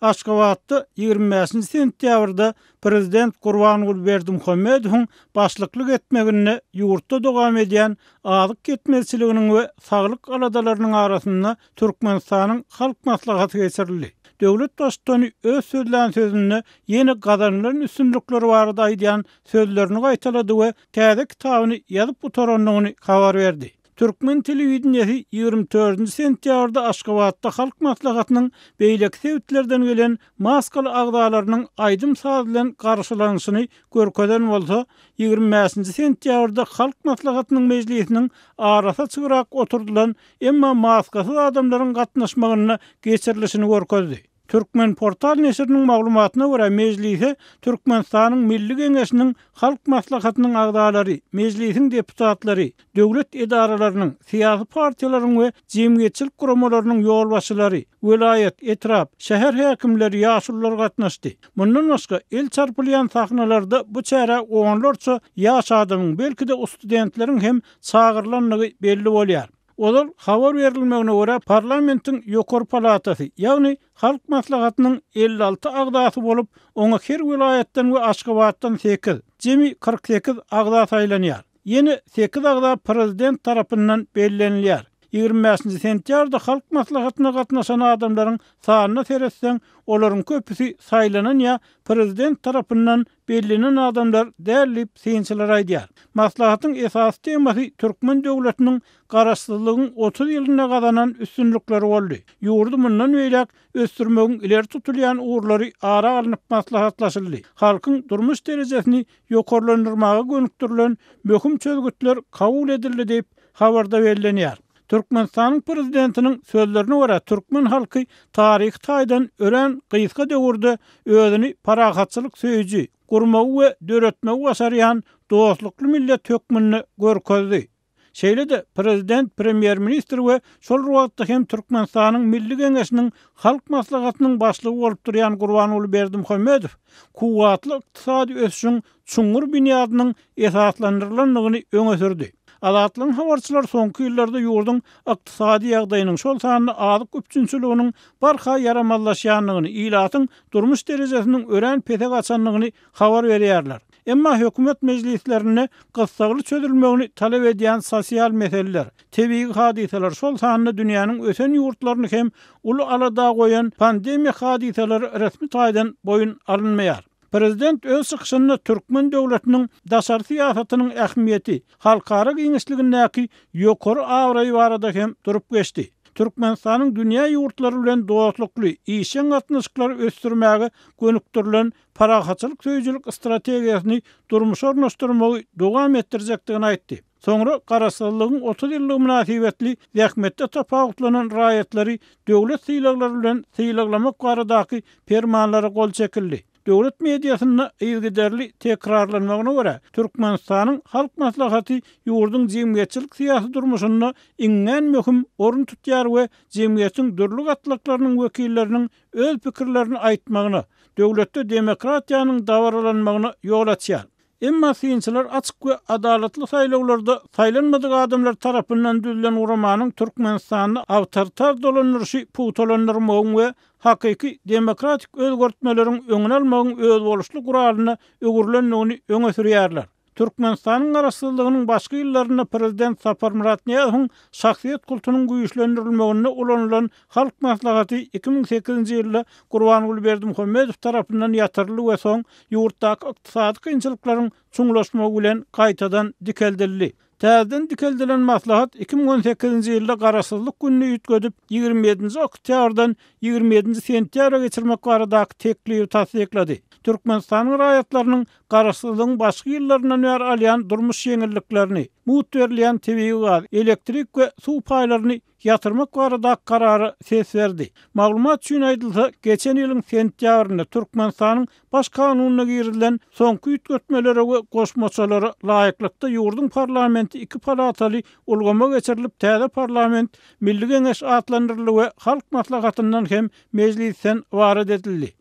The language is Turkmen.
Aşgabatda 25-nji sentýabrda prezident Gurbanguly Berdimuhamedowyň başlyklyk etmeginde ýurtda dowam edýän azyk ýetmezçiliginiň we saglyk aladalarynyň arasynda Türkmenistanyň Halk Maslahaty geçirildi. Döwlet Baştutany öz sözlän sözünde ýene gazanylan üstünlikler barada aýdýan sözlerini gaýtalady we täze kitabyny ýazyp gutarandygyny habar berdi. Türkmen telewideniýesi 24-nji sentýabrda Aşgabatda Halk Maslahatynyň beýleki sebitlerden gelen maskaly agzalarynyň aýdym-saz bilen garşylanyşyny görkezen bolsa, 25-nji sentýabrda Halk Maslahatynyň mejlisiniň arasy açygrak oturdylan, emma maskasyz adamlaryň gatnaşmagynda geçirilişini görkezdi. Türkmenportal neşiriniň maglumatyna görä, mejlise Türkmenistanyň Milli Geňeşiniň Halk Maslahatynyň agzalary, Mejlisiň deputatlary, döwlet edaralarynyň, syýasy partiýalaryň we jemgyýetçilik guramalarynyň ýolbaşçylary, welaýat, etrap, şäher häkimleri, ýaşulular gatnaşdy. Mundan başga, el çarpylýan sahnalarda bu çärä onlarça ýaş adamyň, belki-de studentleriň hem çagyrylandygy belli bolýar. Ozal habar berilmegine görä, parlamentiň ýokary palatasy, ýagny Halk Maslahatynyň 56 agzasy bolup, oňa her welaýatdan we Aşgabatdan sekiz, jemi 48 agza saýlanýar. Ýene sekiz agza prezident tarapyndan bellenilýär. 25-nji sentýabrda Halk Maslahatyna gatnaşan adamlaryň sanyna seretseň, olaryň köpüsi saýlanan ýa prezident tarapyndan bellenen adamlar däl diýip, synçylar aýdýar. Maslahatyň esasy temasy türkmen döwletiniň Garaşsyzlygyň 30 ýylynda gazanan üstünlikleri boldy. Ýurdy mundan beýläk ösdürmegiň ileri tutulýan ugurlary ara alnyp maslahatlaşyldy. Halkyň durmuş derejesini ýokarlandyrmaga gönükdirilen möhüm çözgütler kabul edildi diýip, habarda bellenýär. Türkmenistanyň Prezidentiniň sözlerine görä, türkmen halky taryhy taýdan örän gysga döwürde özüni parahatçylyk söýüji, gurmagy we döretmegi başarýan dostlukly millet hökmünde görkezdi. Şeýle-de, Prezident, Premýer-ministr we şol bir wagtda hem Türkmenistanyň Milli Geňeşiniň Halk Maslahatynyň Başlygy bolup durýan Gurbanguly Berdimuhamedow kuwwatly ykdysady ösüşiň çuňňur binýadynyň esaslandyrylandygyny öňe sürdi. Azatlygyň habarçylary soňky ýyllarda ýurduň ykdysady ýagdaýynyň, şol sanda azyk üpjünçiliginiň barha ýaramazlaşýandygyny, ilatyň durmuş derejesiniň örän pese gaçandygyny habar berýärler. Emma hökümet mejlislerinde gyssagly çözülmegini talap edýän sosial meseleler, tebigy hadysalar, şol sanda dünýäniň ösen ýurtlaryny hem uly alada goýan pandemiýa hadysalary resmi taýdan boýun alynmaýar. Prezident öz çykyşynda türkmen döwletiniň daşary syýasatynyň ähmiýeti, halkara giňişligindäki ýokary abraýy barada hem durup geçdi. Türkmenistanyň dünýä ýurtlary bilen dostlukly, işjeň gatnaşyklary ösdürmäge gönükdirilen parahatçylyk söýüjilik strategiýasyny durmuşa ornaşdyrmagy dowam etdirjekdigini aýtdy. Soňra Garaşsyzlygyň 30 ýyllygy mynasybetli zähmetde tapawutlanan raýatlary döwlet sylaglary bilen sylaglamak baradaky permanlara gol çekildi. Döwlet mediasynda yzygiderli tekrarlanmagyna görä, Türkmenistanyň Halk Maslahaty ýurduň jemgyýetçilik-syýasy durmuşynda iňňän möhüm orun tutýar we jemgyýetiň dürli gatlaklarynyň wekilleriniň öz pikirlerini aýtmagyna, döwletde demokratiýanyň dabaralanmagyna ýol açýar. Emma synçylar açyk we adalatly saýlawlarda saýlanmadyk adamlar tarapyndan düzülen guramanyň Türkmenistanda awtoritar dolandyryşy pugtalandyrmagyň we hakyky demokratik özgertmeleriň öňüni almagyň özboluşly guralyna öwrülendigini öňe sürýärler. Türkmenistanyň Garaşsyzlygynyň başky ýyllarynda prezident Saparmyrat Nyýazowyň şahsyýet kultunyň güýçlendirilmeginde ulanylan Halk Maslahaty 2008-nji ýylda Gurbanguly Berdimuhamedow tarapyndan ýatyryldy we soň ýurtdaky ykdysady kynçylyklaryň çuňlaşmagy bilen gaýtadan dikeldildi. Täzeden dikeldilen maslahat 2018-nji ýylda Garaşsyzlyk gününi üýtgedip, 27-nji oktýabrdan 27-nji sentýabra geçirmek baradaky teklibi tassyklady. Türkmenistanyň raýatlarynyň Garaşsyzlygyň başky ýyllaryndan bäri alýan durmuş ýeňilliklerini, mugt berilýän tebigy gaz, elektrik we suw paýlaryny ýatyrmak baradaky karara ses berdi. Maglumat üçin aýdylsa, geçen ýylyň sentýabrynda Türkmenistanyň Baş kanunyna girizilen soňky üýtgetmelere we goşmaçalara laýyklykda ýurduň parlamenti iki palataly ulgama geçirilip, täze parlament Milli Geňeş atlandyryldy we Halk Maslahatyndan hem Mejlisden ybarat edildi.